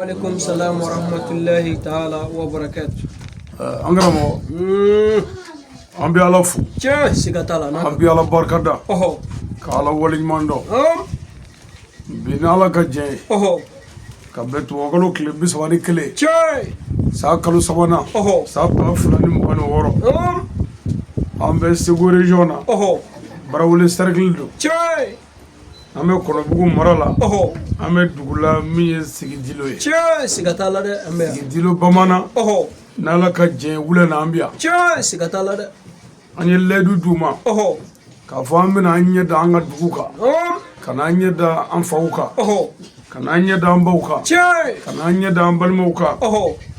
Waaleykum salam wa rahmatulahi taala wa barakatu. An karamɔgɔ, an bɛ Ala fo. Tiɲɛ, siga t'a la. An bɛ Ala barika da. Ka Ala waleɲuman dɔn. Bi ni Ala ka jɛ ye. Ka bɛn tubabukalo tile 31. San kalo sabanan. San 2026. An bɛ Segu région na. Barawele cercle don. An bɛ Kɔnɔbugu mara la. An bɛ dugu la min ye Sigidilo ye. Tiɲɛ, siga t'a la dɛ, an bɛ yan. Sigidilo bamanan. N'Ala ka jɛ wula na an bɛ yan. Tiɲɛ, siga t'a la dɛ. An ye layidu d'u ma. K'a fɔ an bɛna an ɲɛ da an ka dugu kan. Ka n'an ɲɛ da an faw kan. Ka n'an ɲɛ da an baw kan. Ka n'an ɲɛ da an balimaw kan.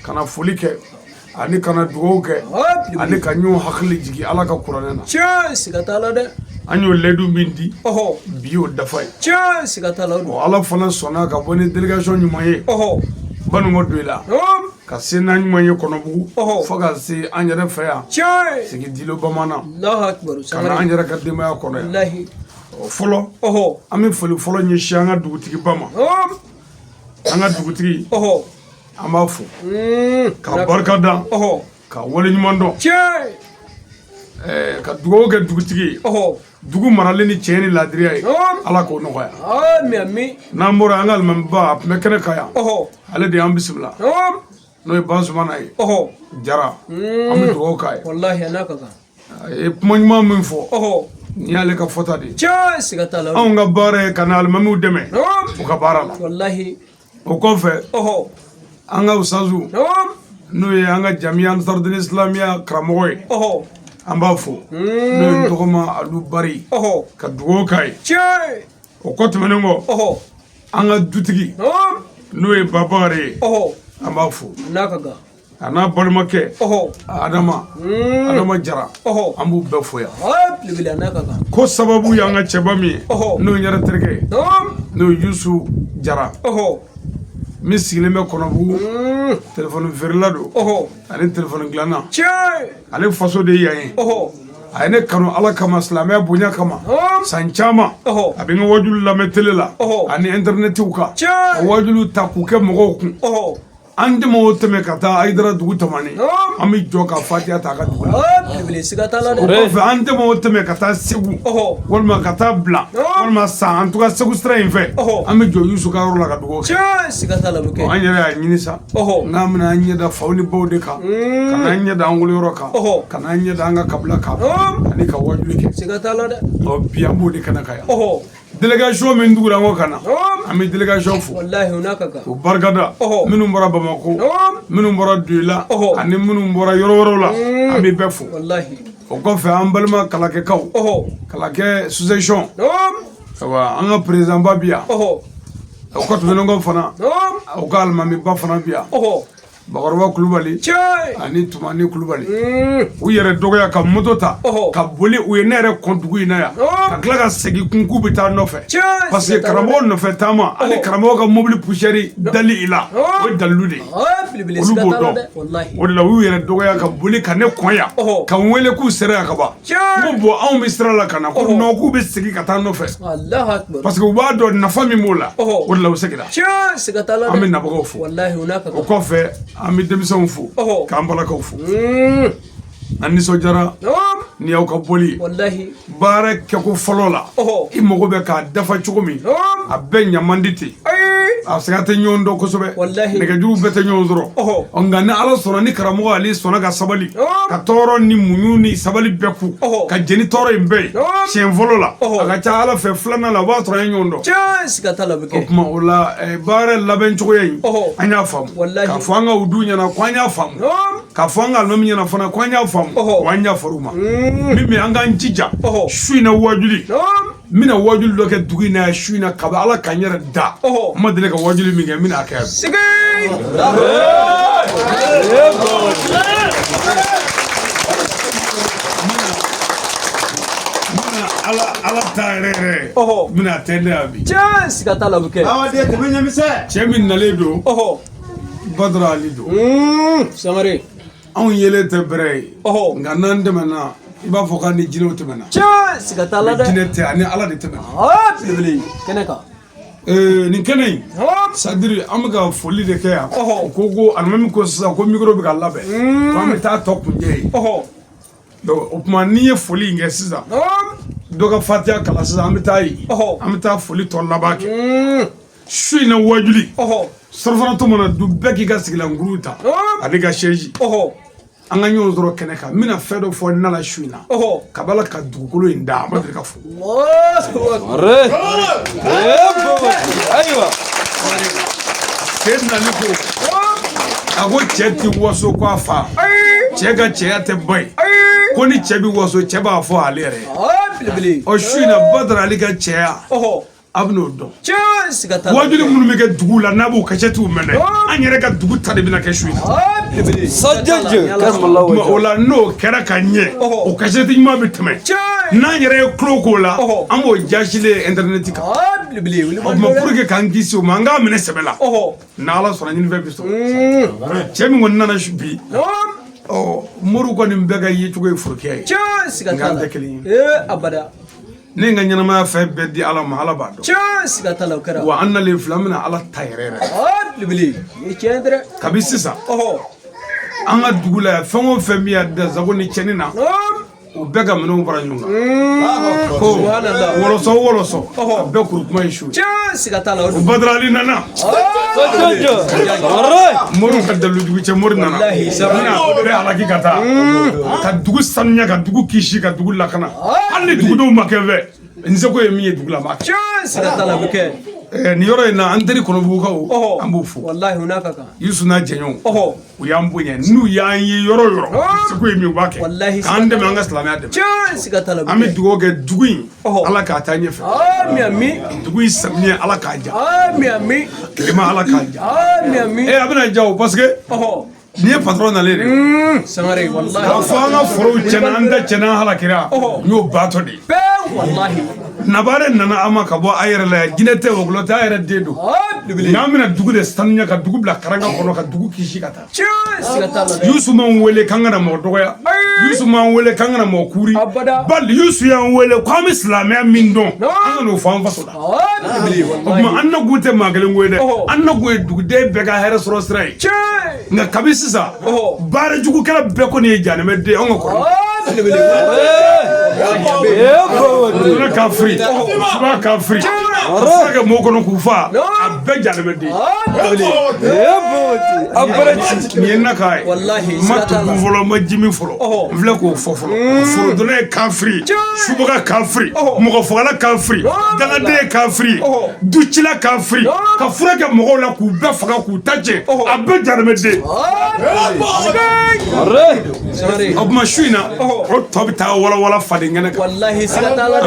Ka na foli kɛ ani ka na dugawu kɛ ani ka ɲɔgɔn hakili jigin Ala ka kuranɛ na. Tiɲɛ, siga t'a la dɛ. An y'o layidu min di. Bi y'o dafa ye. Tiɲɛ, siga t'a la o don. Ala fana sɔnna ka bɔ ni délégation ɲuman ye. Banunkɔ don i la. Ka se n'an ɲuman ye Kɔnɔbugu. Fo ka se an yɛrɛ fɛ yan. Sigidilo bamanan. Alahu akibaru. Ka na an yɛrɛ ka denbaya kɔnɔ yan. Walahi. Fɔlɔ. An bɛ foli fɔlɔ ɲɛsin an ka dugutigiba ma. An ka dugutigi. An b'a fo. Ka barika da. Ka waleɲuman dɔn. Ka dugawu kɛ dugutigi ye. Dugu maralen ni tiɲɛ ni laadiriya ye. Ala k'o nɔgɔya. Ami ami. N'an bɔra an ka alimamiba a tun bɛ kɛnɛ kan yan. Ale de y'an bisimila. N'o ye Bazumana ye. Jara. An bɛ dugawu k'a ye. Walahi a n'a ka kan. A ye kuma ɲuman min fɔ. Nin y'ale ka fɔta de ye. Tiɲɛ, siga t'a la. Anw ka baara ye ka na alimamiw dɛmɛ. U ka baara la. Walahi. O kɔfɛ. An ka usazu. N'o ye an ka jamiya Ansarudini Islamiya karamɔgɔ ye. An b'a fo. N'o ye Dɔgɔma Alu Bari. Ka dugawu k'a ye. O kɔ tɛmɛnen kɔ. An ka dutigi. N'o ye Babakari ye. An b'a fo. N'a ka kan. A n'a balimakɛ. Adama. Adama Jara. An b'u bɛɛ fo yan. Belebele a n'a ka kan. Ko sababu y'an ka cɛba min ye. N'o ye n yɛrɛ terikɛ ye. N'o ye Yusu Jara. Min sigilen bɛ Kɔnɔbugu. Telefɔni feerela don. Ani telefɔni dilanna. Ale faso de ye yan ye. A ye ne kanu Ala kama, silamɛya bonya kama. San caman. A bɛ n ka wajulu lamɛn télé la. Ani internetiw kan. Ka wajulu ta k'u kɛ mɔgɔw kun. An tɛmɛ o tɛmɛ ka taa Ayidara dugu tamani. An bɛ jɔ ka fatiya ta a ka dugu la. Belebele siga t'a la dɛ. O kɔfɛ an tɛmɛ o tɛmɛ ka taa Segu. Walima ka taa Bila. Walima San, en tout cas Segu sira in fɛ. An bɛ jɔ Yusu ka yɔrɔ la ka dugawu kɛ. Tiɲɛ, siga t'a la bɛ kɛ. An yɛrɛ y'a ɲini sa. N'an bɛna an ɲɛ da faw ni baw de kan. Ka n'an ɲɛ da an woloyɔrɔ kan. Ka n'an ɲɛ da an ka kabila kan. Ani ka wajuli kɛ. Siga t'a la dɛ. Bi an b'o de kɛnɛ kan yan. Délégation min tugura an kɔ ka na. An bɛ délégation fo. Walahi o n'a ka kan. O barikada. Minnu bɔra Bamakɔ. Minnu bɔra Duyila. Ani minnu bɔra yɔrɔ wɛrɛw la. An bɛ bɛɛ fo. Walahi. O kɔfɛ an balima Kalakɛkaw. Kalakɛ association. Ayiwa an ka président ba bi yan. O kɔ tɛmɛnen kɔ fana. O ka alimamiba fana bi yan. Bakɔrɔba Kulubali ani Tumani Kulubali. U yɛrɛ dɔgɔya ka moto ta ka boli u ye ne yɛrɛ kɔn dugu in na yan ka tila ka segin kun k'u bɛ taa nɔfɛ parce que karamɔgɔ nɔfɛ taama ani karamɔgɔ ka mobili poussière dali i la o ye dalilu de ye. Olu b'o dɔn o de la u y'u yɛrɛ dɔgɔya ka boli ka ne kɔn yan ka n wele k'u sera yan ka ban. Ko bon anw bɛ sira la ka na ko non k'u bɛ segin ka taa nɔfɛ parce que u b'a dɔn nafa min b'o la o de la u seginna. An bɛ nabagaw fo. O kɔfɛ an bɛ denmisɛnw fo k'an balakaw fo. An nisɔndiyara ni aw ka bɔli ye. Baara kɛko fɔlɔ la i mago bɛ k'a dafa cogo min a bɛɛ ɲaman di ten. A sɛgɛ tɛ ɲɔgɔn dɔn kosɛbɛ. Nɛgɛjuru bɛɛ tɛ ɲɔgɔn sɔrɔ. Nka ni Ala sɔnna ni karamɔgɔ ale sɔnna ka sabali ka tɔɔrɔ ni muɲu ni sabali bɛɛ ku ka jɛn ni tɔɔrɔ in bɛɛ ye siɲɛ fɔlɔ la a ka ca Ala fɛ filanan la o b'a sɔrɔ an ye ɲɔgɔn dɔn. O tuma o la baara labɛn cogoya in an y'a faamu k'a fɔ an ka u du ɲɛna ko an y'a faamu k'a fɔ an ka alimami ɲɛna fana ko an y'a faamu wa an y'a fɔr'u ma min bɛ an k'an jija su in na wajuli. N bɛna wajuli dɔ kɛ dugu in na su in na kabi Ala ka n yɛrɛ da n ma deli ka wajuli min kɛ n bɛna a kɛ yan. Ala ta yɛrɛ yɛrɛ n bɛna a tɛntɛn yan bi. Tiɲɛ, siga t'a la o bɛ kɛ. Cɛ min nalen don Badara Ali don. Sangare. Anw yelen tɛ bɛrɛ ye. Nka n'an tɛmɛna i b'a fɔ k'an ni jinɛw tɛmɛna. Tiɲɛ, siga t'a la dɛ. Jinɛ tɛ, ani Ala de tɛmɛna. Belebele kɛnɛ kan. Nin kɛnɛ in, c'est-à-dire an bɛ ka foli de kɛ yan. Ko alimami ko sisan ko micro bɛ ka labɛn, ko an bɛ taa tɔ kuncɛ yen. Donc o tuma n'i ye foli in kɛ sisan, dɔ ka fatiya kalan sisan, an bɛ taa yen, an bɛ taa foli tɔ laban kɛ. Su in na wajuli, sɔrɔfanatɔ mana du bɛɛ k'i ka sigilankuru ta ani ka chaise, an ka ɲɔgɔn sɔrɔ kɛnɛ kan. N bɛna fɛn dɔ fɔ n nana su in na kabala ka dugukolo in da, a ma deli ka fɔ. Ayiwa, Seydina Ali ko, a ko cɛ ti waso ko a fa, cɛ ka cɛya tɛ ban ye, ko ni cɛ bi waso, cɛ b'a fɔ ale yɛrɛ ye. Ɔ su in na, Badara Ali ka cɛya, a bɛn'o dɔn. Wajuli minnu bɛ kɛ dugu la, n'a b'o kasɛtiw mɛn dɛ, an yɛrɛ ka dugu ta de bɛna kɛ su in na. O la n'o kɛra ka ɲɛ, o kasɛti ɲuman bɛ tɛmɛ. N'an yɛrɛ ye tulo k'o la, an b'o jasilen internet kan. O tuma pour que k'an kisi o ma, an k'a minɛ sɛbɛ la. N'Ala sɔnna, ɲinifɛn bɛ sɔrɔ. Cɛ min kɔni nana bi, ɔ moriw kɔni bɛɛ ka yecogo ye forokɛya ye, nka an tɛ kelen ye. Ne n ka ɲɛnamaya fɛn bɛɛ di Ala ma, Ala b'a dɔn. Siga t'a la, o kɛra. Wa an nalen filɛ, an bɛna Ala ta yɛrɛ yɛrɛ. Belebele, ni tiɲɛ tɛ dɛ. Kabi sisan, an ka dugu la yan, fɛn o fɛn min y'a da sago ni cɛnni na, o bɛɛ ka minɛnw fara ɲɔgɔn kan. Ko wɔlɔsɔ o wɔlɔsɔ, a bɛɛ kuru kuma ye su ye. Siga t'a la. O Badara Ali nana. Moriw ka dalilujugu cɛ, mori nana. Bɛna bɛɛ halaki ka taa. Ka dugu sanuya, ka dugu kisi, ka dugu lakana. Hali ni dugudenw ma kɛ fɛ, n seko ye min ye dugu la, n b'a kɛ. Siga t'a la, o bɛ kɛ. Nin yɔrɔ in na, an teri Kɔnɔbugukaw, an b'u fo. Walahi, u n'a ka kan. Yusu n'a jɛɲɔgɔnw, u y'an bonya. N'u y'an ye yɔrɔ o yɔrɔ, seko ye min ye, u b'a kɛ. K'an dɛmɛ, an ka silamɛya dɛmɛ. An bɛ dugawu kɛ dugu in, Ala k'a taa ɲɛfɛ. Dugu in samiyɛ, Ala k'a ja. Tilema, Ala k'a ja. A bɛna ja o, parce que nin ye patron nalen de ye. Sangare, walahi. K'a fɔ an ka forow tiɲɛna, an ta tiɲɛna, an halakira, n y'o baatɔ de ye. Walahi. Nabare nana an ma ka bɔ a yɛrɛ la yan, jinɛ tɛ, wɔkulɔ tɛ, a yɛrɛ den don. N'an bɛna dugu de sanuya, ka dugu bila karanga kɔnɔ, ka dugu kisi ka taa. Yusu m'an wele k'an kana mɔgɔ dɔgɔya. Yusu m'an wele k'an kana mɔgɔ kuri. Bali Yusu y'an wele k'an bɛ silamɛya min dɔn, an ka n'o fɔ an faso la. O tuma an nakun tɛ maa kelen ko ye dɛ, an nakun ye duguden bɛɛ ka hɛrɛ sɔrɔ sira ye. Nka kabi sisan, baara jugukɛla bɛɛ kɔni ye janɛmɛ den, anw ka kɔrɔ. Kafiri, suba kafiri, a kɛ mɔgɔw kɔnɔ k'u fa, a bɛɛ janɛmɛ den. Nin ye na k'a ye, n ma tugu fɔlɔ, n ma ji min fɔlɔ, n filɛ k'o fɔ fɔlɔ. Forodonna ye kafiri, subaga kafiri, mɔgɔ fagala kafiri, dangaden ye kafiri, ducila kafiri, ka fura kɛ mɔgɔw la k'u bɛɛ faga k'u ta jɛ, a bɛɛ janɛmɛ den. O tuma su in na, o tɔ bɛ taa walawala faden kɛnɛ kan. An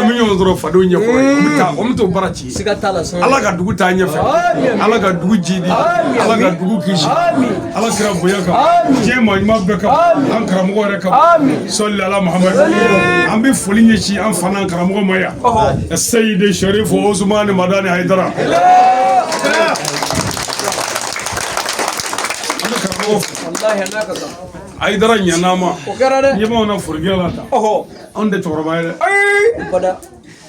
bɛ ɲɔgɔn sɔrɔ fadenw ɲɛkɔrɔ yen. An bɛ taa, an bɛ t'o baara ci. Ala ka dugu taa ɲɛfɛ, Ala ka dugu jidi, Ala ka dugu kisi, Ala kira bonya kan, diɲɛ maa ɲuman bɛɛ kan, an karamɔgɔ yɛrɛ kan. Sɔli ala Muhamadu. An bɛ foli ɲɛsin an fa n'an karamɔgɔ ma yan. Seyidi Sherif Osumani Madani Hayidara. An bɛ karamɔgɔ fo. Hayidara ɲan'a ma. Ɲɛmaaw na forokɛ la tan. Anw tɛ cɛkɔrɔba ye dɛ.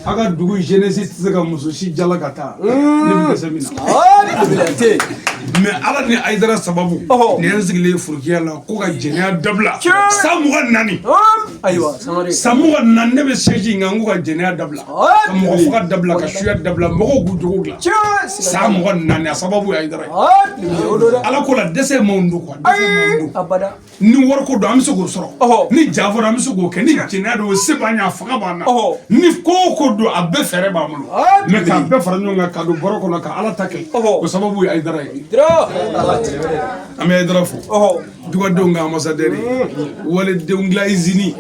A ka dugu jeunesse tɛ se ka muso si jala ka taa. Ne bɛ dɛsɛ min na. Mais Ala ni Hayidara sababu, nin ye n sigilen forokiya la ko ka jɛnɛya dabila. San 24. Ayiwa, Sangare. San 24 ne bɛ siège in kan, ko ka jɛnɛya dabila. Ka mɔgɔ faga dabila, ka suya dabila, mɔgɔw k'u jogo dilan. San 24, a sababu ye Hayidara ye. Ala ko la dɛsɛ m'anw don quoi. Dɛsɛ m'anw don. Ni wariko don, an bɛ se k'o sɔrɔ. Ni janfa don, an bɛ se k'o kɛ. Ni jɛnɛya don, o se b'an ye, a fanga b'an na. Ni ko o ko don, a bɛɛ fɛɛrɛ b'an bolo. Mais k'a bɛɛ fara ɲɔgɔn kan, ka don bɔrɔ kɔnɔ, ka Ala ta kɛ, o sababu ye Hayidara ye. An bɛ Hayidara fo. Dugadenw ka ambassadeur ye. Waledenw dilan usine.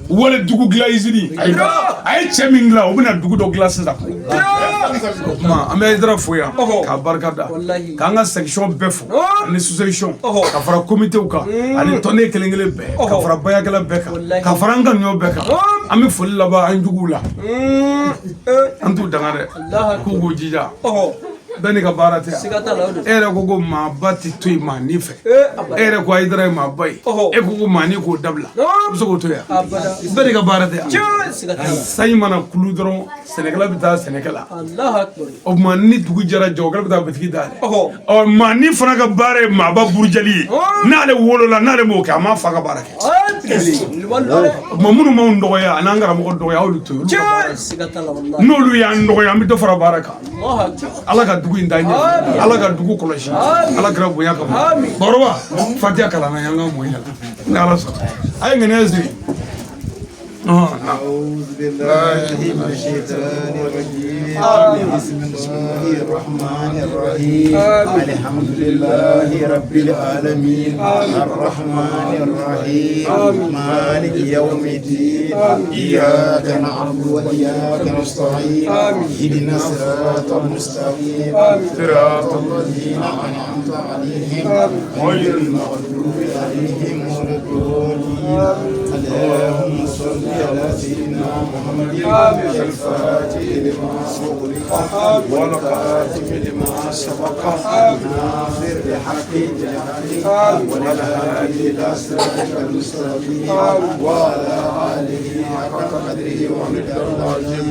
Wale dugu dilan usine. A ye cɛ min dilan, o bɛna dugu dɔ dilan sisan. O tuma an bɛ Hayidara fo yan, k'a barika da, k'an ka section bɛɛ fo, ani sous section, ka fara komitew kan, ani tɔnden kelen kelen bɛɛ, ka fara bayakɛla bɛɛ kan, ka fara an ka ɲɔ bɛɛ kan. An bɛ foli laban an juguw la, an t'u danga dɛ, k'u k'u jija. Bɛɛ n'i ka baara tɛ yan. Siga t'a la, o don. E yɛrɛ ko ko maaba tɛ to yen maa fɛ. Ee, E abada. yɛrɛ ko Hayidara ye maaba ye. Ɔhɔ. E ko ko maani k'o dabila. Naam. I bɛ se k'o to yan. Abada. Bɛɛ n'i ka baara tɛ yan. Tiɲɛ, siga t'a la. Sanji mana kulu dɔrɔn, sɛnɛkɛla bɛ taa sɛnɛkɛ la. Allahu akbar. O tuma ni dugu jɛra, jagokɛla bɛ taa bitigi dayɛlɛ. Ɔhɔ. Ɔ, maani fana ka baara ye maaba burujali ye. Ɔn. N'ale wolola, n'ale m'o kɛ, a m'a fa ka baara kɛ. Aa, belebele. Wulibali don dɛ. O tuma minnu m'anw dɔgɔya a n'an karamɔgɔ dɔgɔya, aw to yen, olu ka baara. Tiɲɛ, siga t'a la wallahi. N'olu y'an dɔgɔya, an bɛ dɔ fara baara kan. Allahu akbar. Ala ka dugu in da ɲɛ. Amin. Ala ka dugu kɔlɔsi. Amin. Ala kɛra bonya kama. Amin. Bakɔrɔba, fatiya kalan na, yan ka mɔ yɛlɛ ni Ala sɔnna. A ye ŋaniya siri. Ɔhɔn, na. أعوذ بالله من الشيطان الرجيم. بسم الله الرحمن الرحيم. الحمد لله رب العالمين، الرحمن الرحيم، مالك يوم الدين، إياك نعبد وإياك نستعين، اهدنا الصراط المستقيم، صراط الذين أنعمت عليهم، غير المغضوب عليهم ولا الضالين. اللهم صل على سيدنا محمد الفاتح لما أغلق، والخاتم لما سبق، ناصر الحق بالحق، والهادي إلى صراطك المستقيم، وعلى آله حق قدره ومقداره العظيم.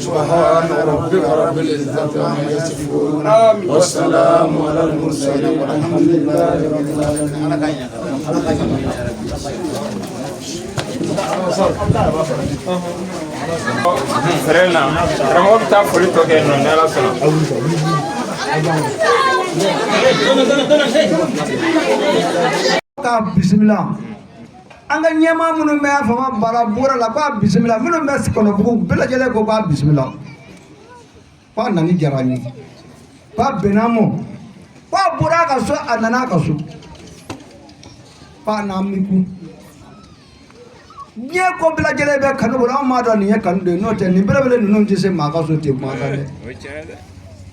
سبحان ربك رب العزة عما يصفون، والسلام على المرسلين، والحمد لله رب العالمين. Fɛrɛ na, karamɔgɔ bɛ taa foli tɔ kɛ yen nɔ ni Ala sɔnna. K'a bisimila an ka ɲɛmaa minnu bɛ fama bara bɔra la, k'a bisimila minnu bɛ Kɔnɔbugu bɛɛ lajɛlen ko k'a bisimila, k'a nani diyara n ye, k'a bɛnna mɔ, k'a bɔra a ka so, a nana a ka so, k'a n'an bɛ kun diɲɛ ko bɛɛ lajɛlen bɛ kanu bolo. Anw m'a dɔn nin ye kanu de ye, n'o tɛ nin belebele ninnu tɛ se maa ka so ten kuma kan dɛ.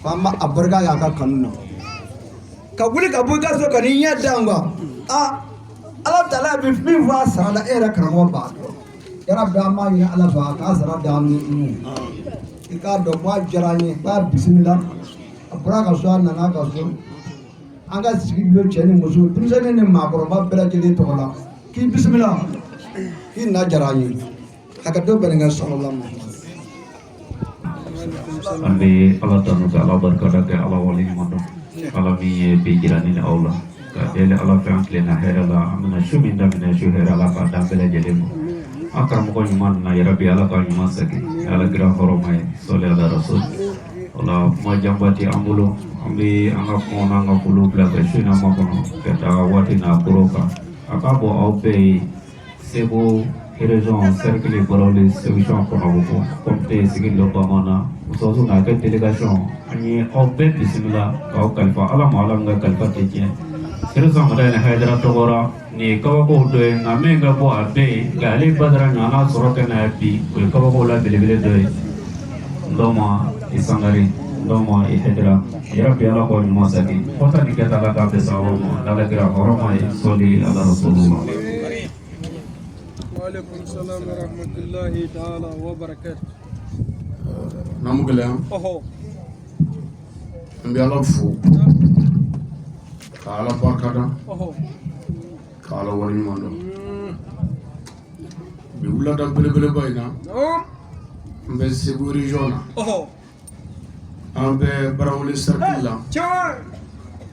K'an b'a a barika y'a ka kanu na ka wuli ka bɔ i ka so ka n'i ɲɛ da n kan. Aa, Ala taala bɛ min fɔ a sara la, e yɛrɛ karamɔgɔ b'a dɔn. Yarabi, an b'a ɲini Ala fɛ a k'a sara d'an ni i k'a dɔn k'a diyara an ye, k'a bisimila. A bɔra a ka so, a nana a ka so, an ka sigi bi cɛ ni muso, denmisɛnnin ni maakɔrɔba bɛɛ lajɛlen tɔgɔ la k'i bisimila, k'i na diyara an ye, hakɛto bɛ nin kɛ sɔrɔ la ma. An bɛ Ala tanu ka Ala barikada kɛ, Ala waleɲuman dɔn, Ala min ye bi jira ni aw la, ka deli Ala fɛ an tilenna hɛrɛ la. An bɛna su min daminɛ, su hɛrɛ, Ala k'a d'an bɛɛ lajɛlen ma. An karamɔgɔ ɲuman nana, yɛrɛ bi Ala ka ɲuman segin ni Ala kira hɔrɔma ye, sɔli ala rasul. O la kuma janba tɛ an bolo, an bɛ an ka kuma n'an ka foliw bila ka su in na makɔnɔ ka taa waati n'a koro kan. A ka bɔ aw bɛɛ ye Segu région, cercle Barawuli, section Kɔnɔbugu, comité sigi dɔ bamanan musoso n'a kɛ délégation. An ye aw bɛɛ bisimila k'aw kalifa Ala ma, Ala min ka kalifa tɛ tiɲɛ. Serigne Samadani Hayidara tɔgɔra nin ye kabakow dɔ ye, nka min ka bɔ a bɛɛ ye, nka ale Badara ɲɔgɔnna sɔrɔ kɛ na bi, o ye kabakow la belebele dɔ ye. N dɔw ma i Sangare, n dɔw ma i Hayidara, yɛrɛ bi Ala k'aw ɲuman segin kɔta ni kɛta, Ala k'a bɛn sababu ma n'Ala kira hɔrɔma ye, sɔli ala rasulullah. وعليكم السلام ورحمة الله تعالى وبركاته. N'an gɛlɛya. Ɔhɔ. An bɛ Ala fo ka Ala barikada Ɔhɔ. ka Ala waleɲuman dɔn bi wulada belebeleba in na. Naam. N bɛ Segu région na. Ɔhɔ. An bɛ Barawuli cercle la. Tiɲɛ.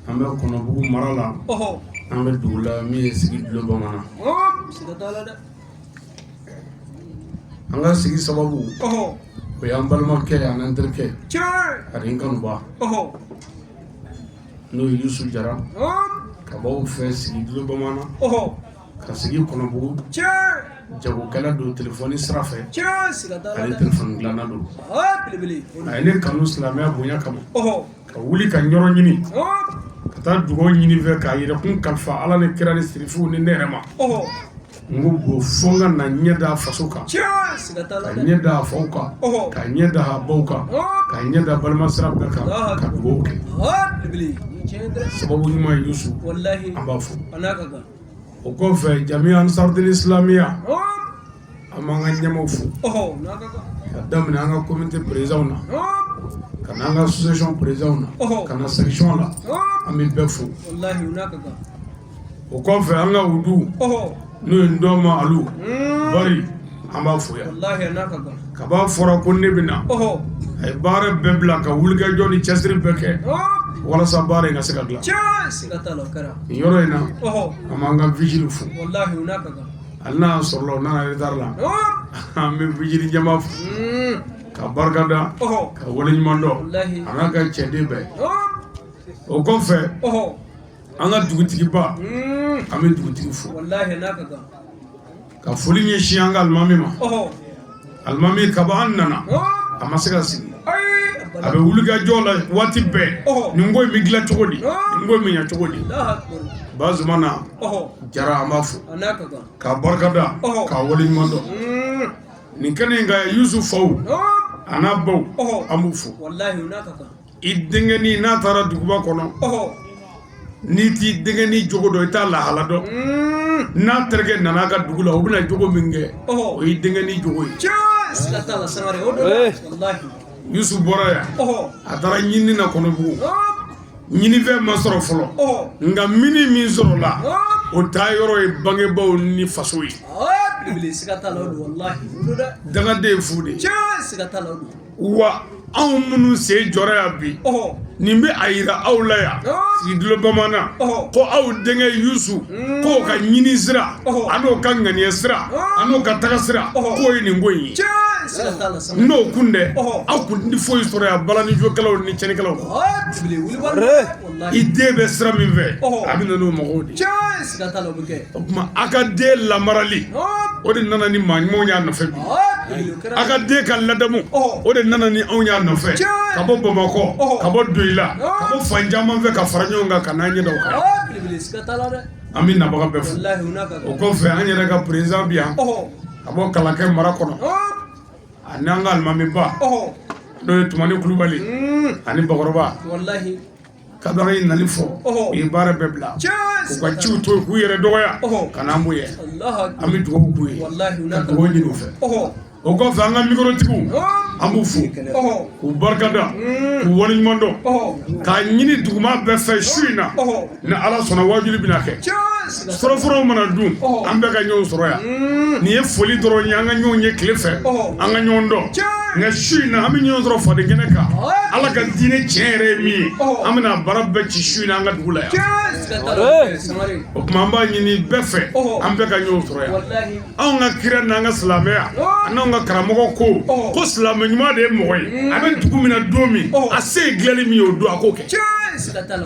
An bɛ Kɔnɔbugu mara la. Ɔhɔ. An bɛ dugu la min ye sigi dulo bamanan. Naam. Siga t'a la dɛ. An ka sigi sababu, Ɔhɔ. o y'an balimakɛ ani an terikɛ Tiɲɛ. ani n kanuba, Ɔhɔ. n'o ye Yusu Jara, Naam. ka b'aw fɛ sigi dulo bamanan, Ɔhɔ. ka sigi Kɔnɔbugu. Tiɲɛ. Jagokɛla don telefɔni sira fɛ Tiɲɛ. Siga t'a la ani dɛ. telefɔni dilanna don. Aa, belebele. A ye ne kanu silamɛya bonya kama Ɔhɔ. ka wuli ka ɲɔrɔ ɲini, Naam. ka taa dugawu ɲini fɛ k'a yɛrɛkun kalifa Ala ni kira ni sirifuw ni ne yɛrɛ ma. Ɔhɔ. N ko bon, fo n ka na ɲɛ da faso kan, Tiɲɛ. Siga t'a la ka dɛ. ɲɛ da a faw kan, Ɔhɔ. ka ɲɛ da a baw kan, Naam. ka ɲɛ da balimasira bɛɛ kan, ka dugawu kɛ. Aa, belebele. Ni tiɲɛ dɛ. Sababu ɲuman ye Yusu, Wallahi. an b'a fo. A n'a ka kan. O kɔfɛ, jamiya Ansardini Islamiya, Naam. an b'an ka ɲɛmaaw fo, Ɔhɔ. N'a ka kan. ka daminɛ an ka comité président na, Naam. Ka n'an ka association président na, ka na section la, an bɛ bɛɛ fo. O kɔfɛ, an ka wudu, n'o ye Ndɔma Alu Bari, an b'a fo yan. Kaba fɔra ko ne bɛ na, a ye baara bɛɛ bila ka wulikajɔ ni cɛsiri bɛɛ kɛ walasa baara in ka se ka dilan nin yɔrɔ in na. An b'an ka vigile fo. Hali n'a y'a sɔrɔ o nana retard la, an bɛ vigile jama fo ka barika da, ka waleɲuman dɔn, a n'a ka cɛden bɛɛ. O kɔfɛ, an ka dugutigiba, an bɛ dugutigi fo ka foli ɲɛsin an ka alimami ma. Alimami, kaba an nana, a ma se ka sigi, a bɛ wulikajɔ la waati bɛɛ. Nin ko in bɛ dilan cogo di? Nin ko in bɛ ɲɛ cogo di? Bazumana Jara, an b'a fo k'a barikada, k'a waleɲuman dɔn. Nin kɛnɛ in kan, Yusu faw a n'a baw, an b'u fo. I denkɛnin n'a taara duguba kɔnɔ, n'i t'i denkɛnin jogo dɔn, i t'a lahala dɔn. N'a terikɛ nana a ka dugu la, o bɛna jogo min kɛ, o y'i denkɛnin jogo ye. Yusu bɔra yan, a taara ɲini na Kɔnɔbugu. Ɲinifɛn ma sɔrɔ fɔlɔ, nka mini min sɔrɔla, o taa yɔrɔ ye bangebaaw ni faso ye. Dangaden ye fu de ye. Wa anw minnu sen jɔra yan bi, nin bɛ a yira aw la yan Sigidula bamanan ko aw denkɛ Yusu, k'o ka ɲini sira, a n'o ka ŋaniya sira, a n'o ka taga sira, k'o ye nin ko in ye. N'o kun dɛ, aw kun tɛ foyi sɔrɔ yan balanijokɛlaw ni tiɲɛnikɛlaw. I den bɛ sira min fɛ, a bɛ na n'o mɔgɔw de ye. O tuma, a ka den lamarali, o de nana ni maa ɲumanw y'a nɔfɛ bi. A ka den ka ladamu, o de nana ni anw y'a nɔfɛ, ka bɔ Bamakɔ, ka bɔ Doyila, ka bɔ fan caman fɛ, ka fara ɲɔgɔn kan ka n'an ɲɛ da o kan. An bɛ nabaga bɛɛ fo. O kɔfɛ, an yɛrɛ ka président bi yan ka bɔ Kalakɛ mara kɔnɔ, ani an ka alimamiba, n'o ye Tumani Kulubali ani Bakɔrɔba. Kabini ye nali fɔ, u ye baara bɛɛ bila k'u ka ciw to yen, k'u yɛrɛ dɔgɔya ka n'an bonya. An bɛ dugawu k'u ye, ka dugawu ɲini u fɛ. O kɔfɛ, an ka microtigiw, an b'u fo k'u barikada, k'u waleɲuman dɔn, k'a ɲini duguma bɛɛ fɛ. Su in na, ni Ala sɔnna, wajuli bɛna kɛ. Fɔlɔfɔlɔw mana dun, an bɛɛ ka ɲɔgɔn sɔrɔ yan. Nin ye foli dɔrɔn ye. An ka ɲɔgɔn ye tile fɛ, an ka ɲɔgɔn dɔn, nka su in na, an bɛ ɲɔgɔn sɔrɔ faden kɛnɛ kan. Ala ka diinɛ tiɲɛ yɛrɛ ye min ye, an bɛna baara bɛɛ ci su in na an ka dugu la yan. O tuma, an b'a ɲini bɛɛ fɛ, an bɛɛ ka ɲɔgɔn sɔrɔ yan. Anw ka kira n'an ka silamɛya, an'anw ka karamɔgɔ ko silamɛ ɲuman de ye mɔgɔ ye, a bɛ dugu min na don min, a se ye dilanli min ye o don, a k'o kɛ.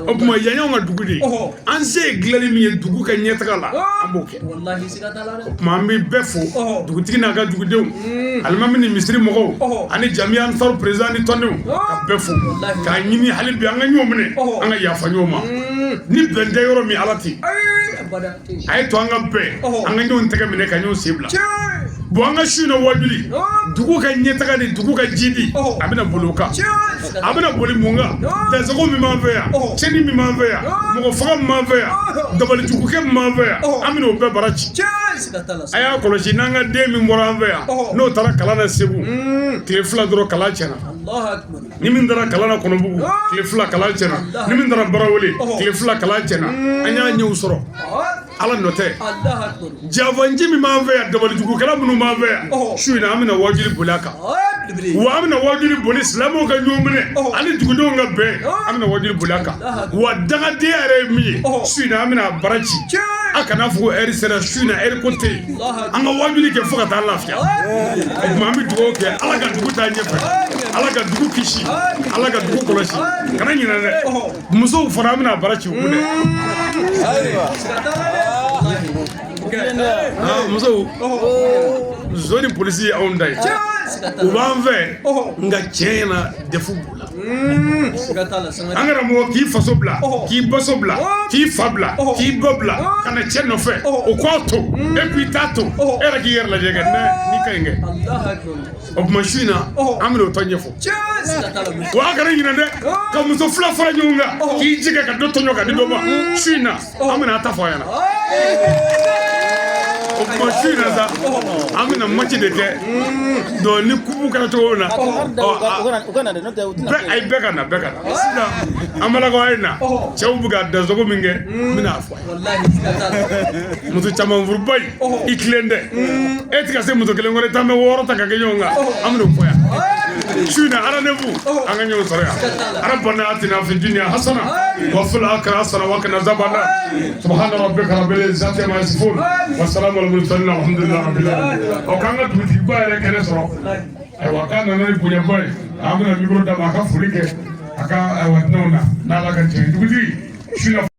O tuma, yan y'anw ka dugu de ye. An se ye dilanli min ye dugu ka ɲɛtaga la, an b'o kɛ. O tuma, an bɛ bɛɛ fo, dugutigi n'a ka dugudenw, alimami ni misiri mɔgɔw, ani jamiya ansaru président ni tɔndenw, ka bɛɛ fo, k'a ɲini hali bi an ka ɲɔgɔn minɛ, an ka yafa ɲɔgɔn ma. Ni bɛn tɛ yɔrɔ min, Ala tɛ a ye to an ka bɛn, an ka ɲɔgɔn tɛgɛ minɛ, ka ɲɔgɔn sen bila. Bon, an ka su in na wajuli, dugu ka ɲɛtaga ni dugu ka jidi, a bɛna boli o kan. A bɛna boli mun kan? Dansago min b'an fɛ yan, tiɲɛni min b'an fɛ yan, mɔgɔ faga min b'an fɛ yan, dabalijugukɛ min b'an fɛ yan, an bɛna o bɛɛ bara ci. A y'a kɔlɔsi, n'an ka den min bɔra an fɛ yan, n'o taara kalan na Segu, tile 2 dɔrɔn, kalan tiɲɛna. Ni min taara kalan na Kɔnɔbugu, tile 2, kalan tiɲɛna. Ni min taara Barawele, tile 2, kalan tiɲɛna. An y'a ɲɛw sɔrɔ, Ala nɔ tɛ. Jafanji min b'an fɛ yan, dabalijugukɛla minnu b'an fɛ yan, su in na, an bɛna wajuli boli a kan. Wa an bɛna wajuli boli silamɛw ka ɲɔgɔn minɛ ani dugudenw ka bɛn, an bɛna wajuli boli a kan. Wa dangadenya yɛrɛ ye min ye, su in na, an bɛna bara ci. A kana fɔ ko ɛri sera. Su in na, ɛri ko tɛ yen. An ka wajuli kɛ fo ka taa lafiya. O tuma, an bɛ dugawu kɛ, Ala ka dugu taa ɲɛfɛ, Ala ka dugu kisi, Ala ka dugu kɔlɔsi. Kana ɲinɛ dɛ, musow fana, an bɛna bara ci u kun dɛ. Musow zo ni polisi ye anw ta ye, u b'an fɛ, nka tiɲɛ na, defu b'u la. An karamɔgɔ, k'i faso bila, k'i baso bila, k'i fa bila, k'i ba bila, ka na cɛ nɔfɛ, o k'a to e k'i t'a to, e yɛrɛ k'i yɛrɛ lajɛ kɛ n'i ka ɲi kɛ. O tuma, su in na, an bɛna o tɔ ɲɛfɔ. Wa a kana ɲinɛ dɛ, ka muso fila fara ɲɔgɔn kan, k'i jigin ka dɔ tɔɲɔ ka di dɔ ma, su in na, an bɛna a ta fɔ a ɲɛna. O O tuma su in na sa, an bɛna match de kɛ. Donc ni coupe kɛra cogo min na, bɛɛ ayi, bɛɛ ka na, bɛɛ ka na sisan. An balakaw, a ye na. Cɛw bɛ ka dansogo min kɛ, n bɛna a fɔ a ye. Muso caman furuba in, i tilen tɛ, e tɛ ka se muso kelen kɔrɔ, i t'an bɛ wɔɔrɔ ta ka kɛ ɲɔgɔn kan. An bɛn'o fɔ yan su in na. Rendez-vous, an ka ɲɔgɔn sɔrɔ yan. ربنا آتنا في الدنيا حسنة وفي الآخرة حسنة وقنا عذاب النار. سبحان ربك رب العزة عما يصفون والسلام على المرسلين والحمد لله رب العالمين. O k'an ka dugutigiba yɛrɛ kɛnɛ sɔrɔ. Ayiwa, k'a nana ni bonyaba ye, an bɛna micro d'a ma, a ka foli kɛ a ka, ayiwa, dunanw na n'Ala ka jɛ ye. Dugutigi, su in na.